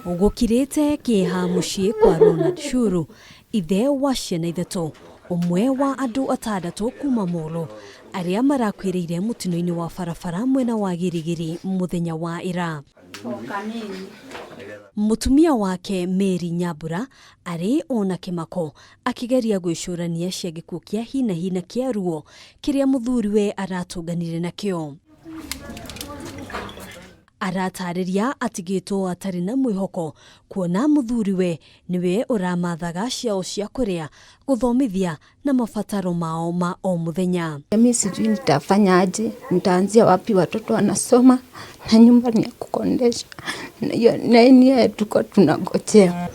Gũkirĩte kĩeha mũciĩ kwa Ronald Shuru, ithe wa ciana ithatũ, ũmwe wa andũ atandatũ kuma Molo arĩa marakuĩrĩire mũtino-inĩ wa barabara mwena wa Girigiri mũthenya wa ira. Mũtumia wake Mary Nyambura arĩ ona kĩmako akĩgeria gwĩcũrania cia gĩkuũ kĩa hinahi na kĩa ruo kĩrĩa mũthuriwe aratũnganire nakĩo. Aratarĩria atigĩtwo atarĩ na mwĩhoko kuona mũthuriwe nĩwe ũramathaga ciao cia kũrĩa, gũthomithia na mabataro mao ma o mũthenya. Mi sijui nitafanya aje, nitaanzia wapi? Watoto wanasoma na nyumba ni ya kukondesha, na hiyo na ni yeye tuko tunangojea.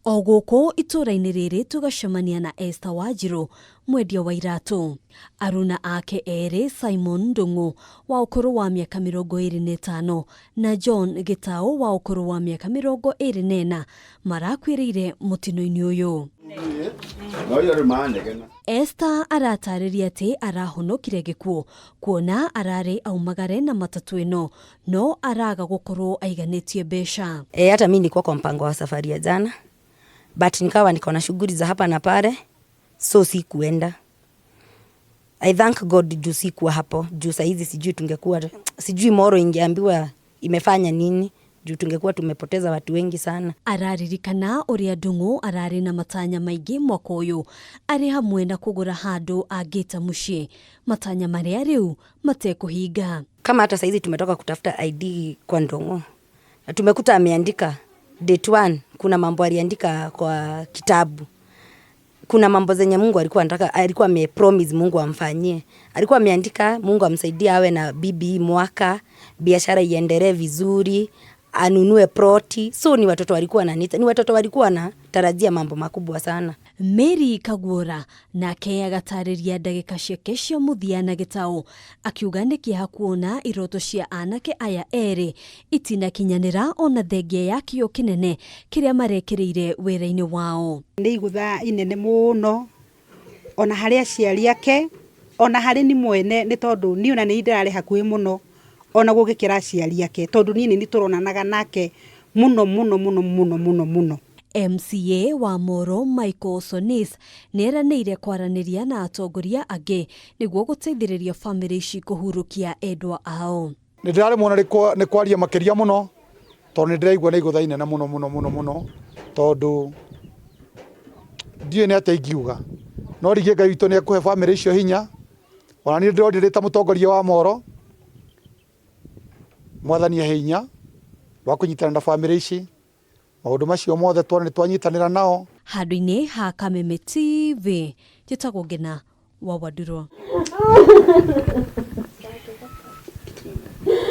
O gũkũ itũũra-inĩ rĩrĩ tũgacemania na Esther Wanjirũ, mwendia wa iratũ. Aruna ake erĩ Simon Ndung'u wa ũkũrũ wa mĩaka 25 na John Gĩtaũ wa ũkũrũ wa mĩaka 24 marakuĩrĩire mũtino-inĩ ũyũ. Esther aratarĩria atĩ arahonokire gĩkuũ kuona ararĩ aumagare na matatũ ĩno no araga gũkorwo aiganĩtie mbeca. E, hata mi nilikuwa kwa mpango wa safari ya jana, but nikawa niko na shughuli za hapa na pale, so sikuenda. I thank God juu sikuwa hapo, juu saizi sijui tungekuwa, sijui Moro ingeambiwa imefanya nini, juu tungekuwa tumepoteza watu wengi sana. Araririkana ũrĩa Ndung'u ararĩ na matanya maingĩ mwaka ũyũ arĩ hamwe na kũgũra handũ angĩta mũciĩ, matanya marĩa rĩu matekũhinga. Kama hata saizi tumetoka kutafuta ID kwa Ndung'u na tumekuta ameandika date one, kuna mambo aliandika kwa kitabu, kuna mambo zenye Mungu alikuwa anataka, alikuwa amepromise Mungu amfanyie. Alikuwa ameandika Mungu amsaidie awe na bibi hii mwaka, biashara iendelee vizuri, anunue ploti. So ni watoto walikuwa na ni watoto walikuwa na tarajia mambo makubwa sana. Mary Kaguora nake agatarĩria ndagĩka ciake cia mũthia na gĩtaũ akiuga nĩ kĩeha kuona iroto cia anake aya erĩ itinakinyanĩra ona thengia ya kĩo kĩnene kĩrĩa marekĩrĩire wĩra-inĩ wao. Nĩ igũtha inene mũno ona harĩ aciari ake, ona harĩ ni mwene, nĩ tondũ niĩ ona nĩ ndĩrarĩ hakuhĩ mũno ona gũgĩkĩra aciari ake, tondũ niĩ nĩ tũronanaga nake mũno mũno mũno mũno mũno mũno. MCA wa Moro Michael Sonis nĩ eranĩire kwaranĩria na atongoria angĩ nĩguo gũteithĩrĩria bamĩrĩ ici kũhurũkia endwa ao. Nĩ ndĩraremwo nĩ kwaria makĩria mũno tondũ nĩ ndĩraigua nĩ igũtha inene mũno mũno mũno mũno, tondũ ndiũĩ nĩ atĩa ingiuga, no rĩngĩ Ngai witũ nĩ ekũhe bamĩrĩ icio hinya. Ona niĩ ndĩronire ndĩ ta mũtongoria wa Moro, Mwathani ahe hinya wa kũnyitana na bamĩrĩ ici, maũndũ macio mothe tuone nĩ twanyitanĩra nao. Handũ-inĩ ha Kameme TV, njĩtagwo Ngena wa Wandurwa.